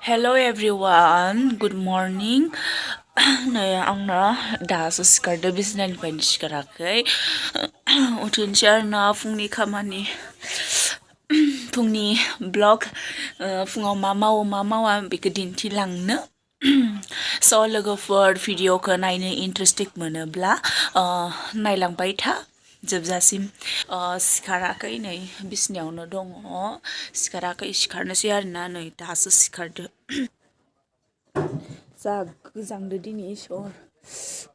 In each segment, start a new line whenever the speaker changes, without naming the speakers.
Hello everyone, good morning. Nay आंना दासो सिखारदो बिसिनानिफ्रायनो सिखाराखै उथिनोसै आरोना फुंनि खामानि फुंनि ब्लग फुङाव मा मावा बेखौ दिन्थिलांनो स' लोगोफोर भिडिअखौ नायनो इन्ट्रेस्टिं मोनोब्ला नायलांबाय था जोबजासिम सिखाराखै नै बिसिनायावनो दङ सिखाराखै सिखारनोसै आरोना नै दासो सिखारदो जा गोजांदो दिनै सर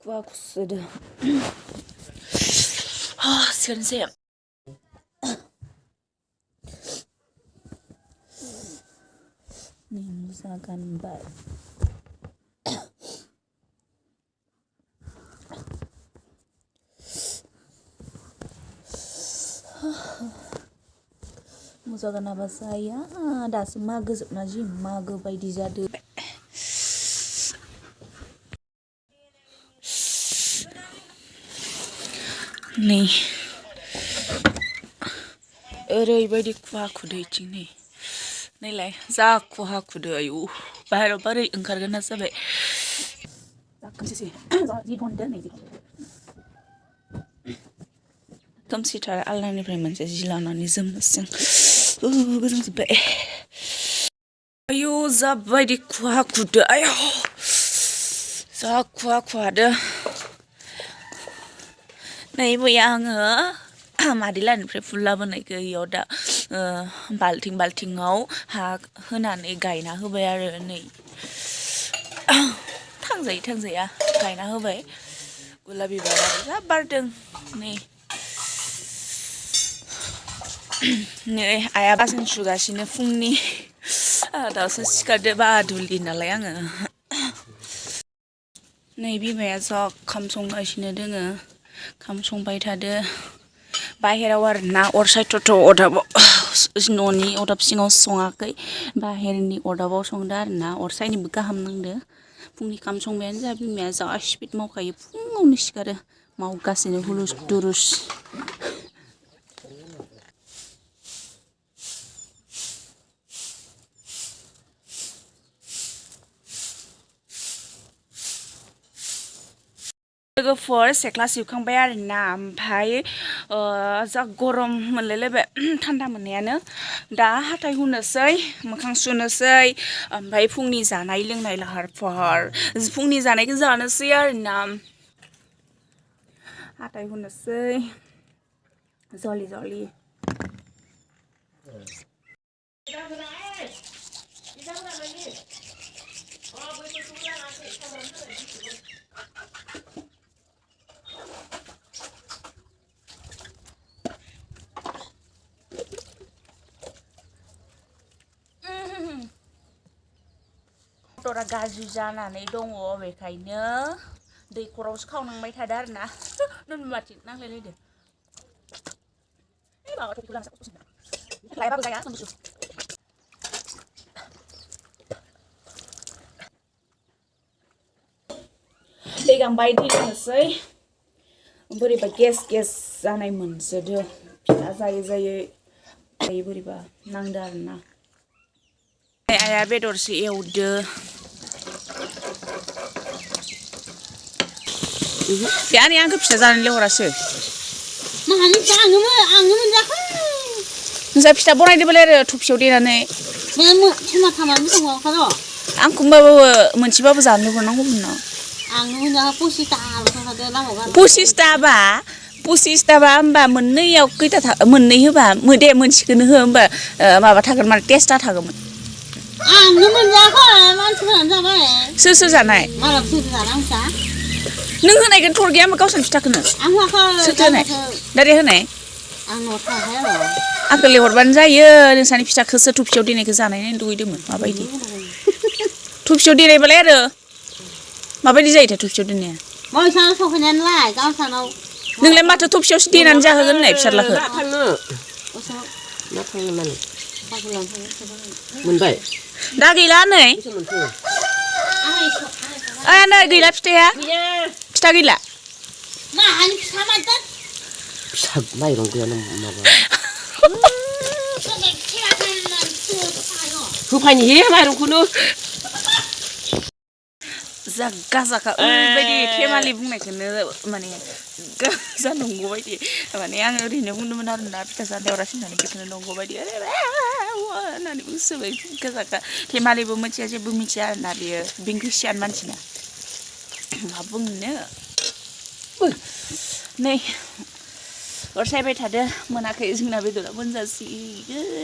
खुवा खुसोदो सिखारनोसै नै मुजा गानबाय मुजा गानाबा जाया दासो मागो जोबना जि मागो बायदि जादो नै ओरैबायदि खुवा खुदो इथिं नै नायलाय जा खुहा खुदो आयु बाहेराव बारै ओंखारगोन ना जाबाय खोमसिथार आलनानिफ्राय मोनसे जि लानानै जोमनोसै गोजांजोब्बाय आयु जाबायदि खुहा खुदो आयु जा खुहा खुहादो नै मैया आङो मादैलानिफ्राय फुल लाबोनायखौ इयाव दा बाल्थिङाव हा होनानै गायना होबाय आरो नै थांजाया गायना होबाय गलाब बिबाराबो जा बारदों नै आइया बासन सुगासिनो फुंनि दासो सिखारदो बादुलि नालाय आङो नै बिमाया जा ओंखाम संगासिनो दोङो ओंखाम संबाय थादो बाहेराव आरो ना अर सायथ'थ' अरदाबाव न'नि अरदाब सिङाव सङाखै बाहेरनि अरदाबाव संदो आरो ना अर सायनोबो गाहाम नांदो फुंनि ओंखाम संबायानो जा बिमाया जा स्पिड मावखायो फुङावनो सिखारो मावगासिनो हुलुस दुरुस लोगोफोर सेख्ला सिबखांबाय आरोना ओमफ्राय जा गरम मोनलायलायबाय थान्दा मोननायानो दा हाथाय हुनोसै मोखां सुनोसै ओमफ्राय फुंनि जानाय लोंनाय लाहार फाहार फुंनि जानायखौ जानोसै आरोना हाथाय हुनोसै जलि मटरा गाज्रि जानानै दङ बेखायनो दैखरावसो खावनांबाय थादो आरोना माथि नांलायलायदो लायबाबो जाया दै गांबाय दै लोंनोसै बोरैबा गेस जानाय मोनसोदो फिथा जायै बोरैबा नांदो आरोना आइया बेदरसो एवदो यानि आंखौ फिथा जानो लेहरासो
माहानि आङो मोनजाखै
नोंसा फिथा बनायदोंबालाय आरो थुबसेयाव देनानै आंखौ होमबाबो मोनसेबाबो जानो लेहरनांगौमोन ना
आंनो मोनजाखै
25ताबा होमबा मोननैयाव खैथा मोननै होबा दे मोनसेखौनो हो होमबा माबा थागोन माने टेस्टआ थागौमोन
आंनो मोनजाखै मानसिफोरानो जाबाय
सोर जानाय
मालाबा सोर जाना आंसा
नों होनायखौनो थर गैया होमबा गावसोरनि फिथाखौनो
आं होआखै
सोरथो होनाय दाइरेक्ट होनाय
आं न'आव थायाखै आरो
आंखौ लेहरबानो जायो नोंसानि फिथाखौसो थुबसेयाव देनायखौ जानाय नायनो लुगैदोंमोन माबायदि थुबसेयाव देनायबालाय आरो माबायदि जायोथाय थुबसेयाव देनाया
बैसानाव सफैनायानोलाय गावसानाव
नोंलाय माथो थुबसेयावसो देनानै जाहोगोन होननाय फिसाज्लाखौ
मोनबाय
दा गैला नै नै गैला फिथाया फिथा गैला
माहानि फिथा मानता
फिसा माइरं गैया माबा होफायनि हे माइरंखौनो
जागा जागा ओरैबायदि थेमालि बुंनायखौनो माने नंगौ बायदि माने आं ओरैनो बुंदोंमोन आरोना फिथा जानायाव रासिननानै बेखौनो नंगौ बायदि होननानै बुंसोबाय जागा जागा थेमालिबो मिथिया जेबो मिथिया आरोना बेयो बेंग्रिसियान मानसिना मा बुंनो नै अर सायबाय थादो मोनाखै जोंना बेदरा मोनजासिगोन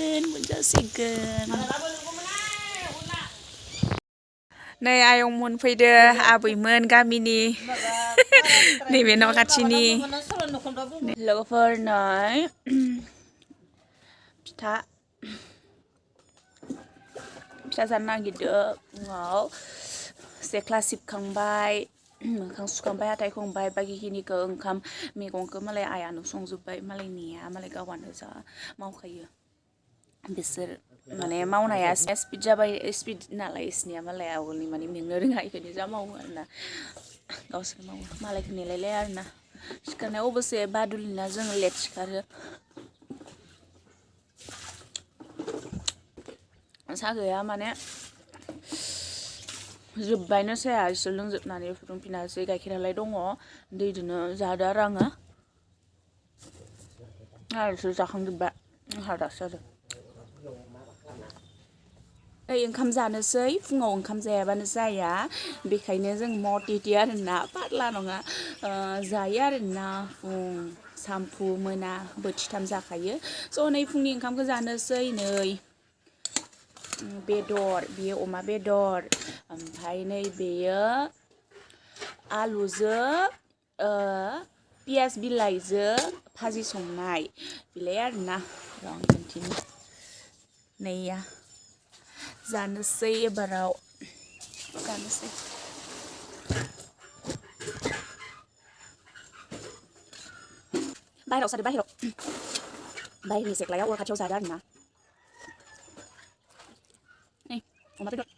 नै आयंमोन फैदो आबैमोन गामिनि नैबे न' खाथिनि लोगोफोरनो फिथा जानो नागिरदों फुङाव सेख्ला सिबखांबाय मोखां सुखांबाय हाथाय खंबाय बाखिखिनिखौ ओंखाम मैगंखौ मालाय आइयानो संजोब्बाय मालायनिया मालाय गावआनो जा मावखायो बिसोर माने मावनाया स्पिड जाबाय स्पिड नालाय इसनिया मालाय आवगोलनि माने मेंनो रोङा इखायनो जा मावो आरोना गावसोर मावो मालायखौ नेलायलाया आरोना सिखारनायाव अबसे बादुलिना जोङो लेट सिखारो सा गैया माने जोब्बायनो साया इसोर लोंजोबनानै फुदुंफिनासै गाइखेरालाय दङ दैजोंनो जादो आरो आङो इसोर जाखांजोब्बाय आंहा दासो जादों ओइ ओंखाम जानोसै फुङाव ओंखाम जायाबानो जाया बेखायनो जों मटिटि आरोना फाग्ला नङा जायो आरोना फुं सामफु मोना बोथिथाम जाखायो स' नै फुंनि ओंखामखौ जानोसै नै बेदर बेयो अमा बेदर ओमफ्राय नै बेयो आलुजों पियास बिलाइजों भाजि संनाय बिलाय आरोना र' आं खिन्थिनि नैया जानोसै एबाराव जानोसै बाहेराव सादो बाहेरनि सेख्लायाव अर खाथियाव जादो आरोना नै अमा बेदर